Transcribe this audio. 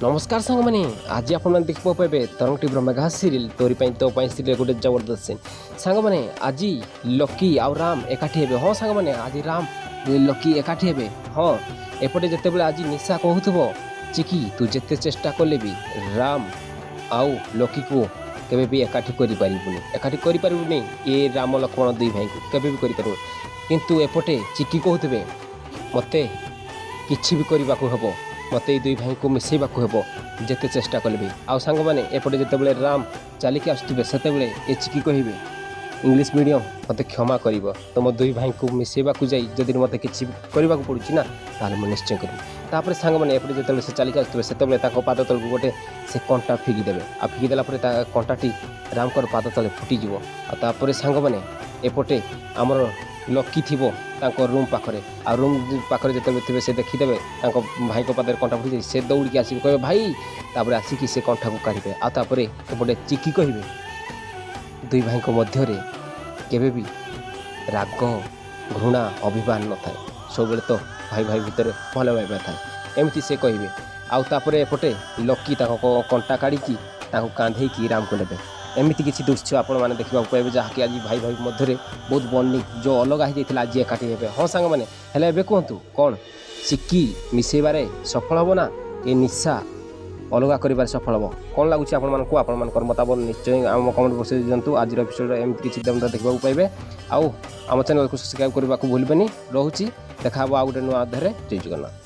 ନମସ୍କାର ସାଙ୍ଗମାନେ, ଆଜି ଆପଣମାନେ ଦେଖିବାକୁ ପାଇବେ ତରଙ୍ଗ ଟିଭିର ମେଗା ସିରିଏଲ୍ ତୋରି ପାଇଁ ତୋ ପାଇଁ ସିରିଏଲ୍ ଗୋଟେ ଜବରଦସ୍ତ ସିନ୍। ସାଙ୍ଗମାନେ, ଆଜି ଲକି ଆଉ ରାମ ଏକାଠି ହେବେ। ହଁ ସାଙ୍ଗମାନେ, ଆଜି ରାମ ଲକି ଏକାଠି ହେବେ। ହଁ, ଏପଟେ ଯେତେବେଳେ ଆଜି ନିଶା କହୁଥିବ, "ଚିକି, ତୁ ଯେତେ ଚେଷ୍ଟା କଲେ ବି ରାମ ଆଉ ଲକିକୁ କେବେ ବି ଏକାଠି କରିପାରିବୁନି, ଏକାଠି କରିପାରିବୁନି। ଏ ରାମ ଲକ୍ଷ୍ମଣ ଦୁଇ ଭାଇଙ୍କୁ କେବେ ବି କରିପାରିବୁନି।" କିନ୍ତୁ ଏପଟେ ଚିକି କହୁଥିବେ, "ମୋତେ କିଛି ବି କରିବାକୁ ହେବ, ମୋତେ ଏଇ ଦୁଇ ଭାଇଙ୍କୁ ମିଶାଇବାକୁ ହେବ, ଯେତେ ଚେଷ୍ଟା କଲେ ବି।" ଆଉ ସାଙ୍ଗମାନେ, ଏପଟେ ଯେତେବେଳେ ରାମ ଚାଲିକି ଆସୁଥିବେ, ସେତେବେଳେ ଏ ଚିକି କହିବେ, "ଇଂଲିଶ ମିଡ଼ିୟମ୍, ମୋତେ କ୍ଷମା କରିବ। ତୁମ ଦୁଇ ଭାଇଙ୍କୁ ମିଶାଇବାକୁ ଯାଇ ଯଦି ମୋତେ କିଛି କରିବାକୁ ପଡ଼ୁଛି ନା, ତାହେଲେ ମୁଁ ନିଶ୍ଚୟ କରିବି।" ତାପରେ ସାଙ୍ଗମାନେ, ଏପଟେ ଯେତେବେଳେ ସେ ଚାଲିକି ଆସୁଥିବେ, ସେତେବେଳେ ତାଙ୍କ ପାଦ ତଳକୁ ଗୋଟେ ସେ କଣ୍ଟା ଫିଙ୍ଗିଦେବେ। ଆଉ ଫିଙ୍ଗିଦେଲା ପରେ ତା କଣ୍ଟାଟି ରାମଙ୍କର ପାଦ ତଳେ ଫୁଟିଯିବ। ଆଉ ତାପରେ ସାଙ୍ଗମାନେ, ଏପଟେ ଆମର ଲକି ଥିବ ତାଙ୍କ ରୁମ୍ ପାଖରେ। ଆଉ ରୁମ୍ ପାଖରେ ଯେତେବେଳେ ଥିବେ, ସେ ଦେଖିଦେବେ ତାଙ୍କ ଭାଇଙ୍କ ପାଦରେ କଣ୍ଟା ଫୁଟିଯାଇଛି। ସେ ଦୌଡ଼ିକି ଆସିକି କହିବେ, "ଭାଇ!" ତାପରେ ଆସିକି ସେ କଣ୍ଟାକୁ କାଢ଼ିବେ। ଆଉ ତାପରେ ଏପଟେ ଚିକି କହିବେ, "ଦୁଇ ଭାଇଙ୍କ ମଧ୍ୟରେ କେବେ ବି ରାଗ, ଘୃଣା, ଅଭିମାନ ନଥାଏ। ସବୁବେଳେ ତ ଭାଇ ଭାଇ ଭିତରେ ଭଲ ପାଇବା ଥାଏ।" ଏମିତି ସେ କହିବେ। ଆଉ ତାପରେ ଏପଟେ ଲକି ତାଙ୍କ କଣ୍ଟା କାଢ଼ିକି ତାଙ୍କୁ କାନ୍ଧେଇକି ରାମକୁ ନେବେ। ଏମିତି କିଛି ଦୃଶ୍ୟ ଆପଣମାନେ ଦେଖିବାକୁ ପାଇବେ, ଯାହାକି ଆଜି ଭାଇ ଭାଇ ମଧ୍ୟରେ ବହୁତ ବଣ୍ଡିଂ ଯେଉଁ ଅଲଗା ହେଇଯାଇଥିଲା, ଆଜି ଏକାଠି ହେବେ। ହଁ ସାଙ୍ଗମାନେ, ହେଲେ ଏବେ କୁହନ୍ତୁ, କ'ଣ ଚିକି ମିଶାଇବାରେ ସଫଳ ହେବ ନା ଏ ନିଶା ଅଲଗା କରିବାରେ ସଫଳ ହେବ? କ'ଣ ଲାଗୁଛି ଆପଣମାନଙ୍କୁ? ଆପଣମାନଙ୍କର ମତାମତ ନିଶ୍ଚୟ ଆମ କମେଣ୍ଟ ବକ୍ସରେ ଦିଅନ୍ତୁ। ଆଜିର ଏପିସୋଡ଼ରେ ଏମିତି କିଛି ଦମଦାର ଦେଖିବାକୁ ପାଇବେ। ଆଉ ଆମ ଚ୍ୟାନେଲକୁ ସବସ୍କ୍ରାଇବ୍ କରିବାକୁ ଭୁଲିବେନି। ରହୁଛି, ଦେଖା ହେବ ଆଉ ଗୋଟେ ନୂଆ ଅଧ୍ୟାୟରେ। ଜୟ ଜଗନ୍ନାଥ।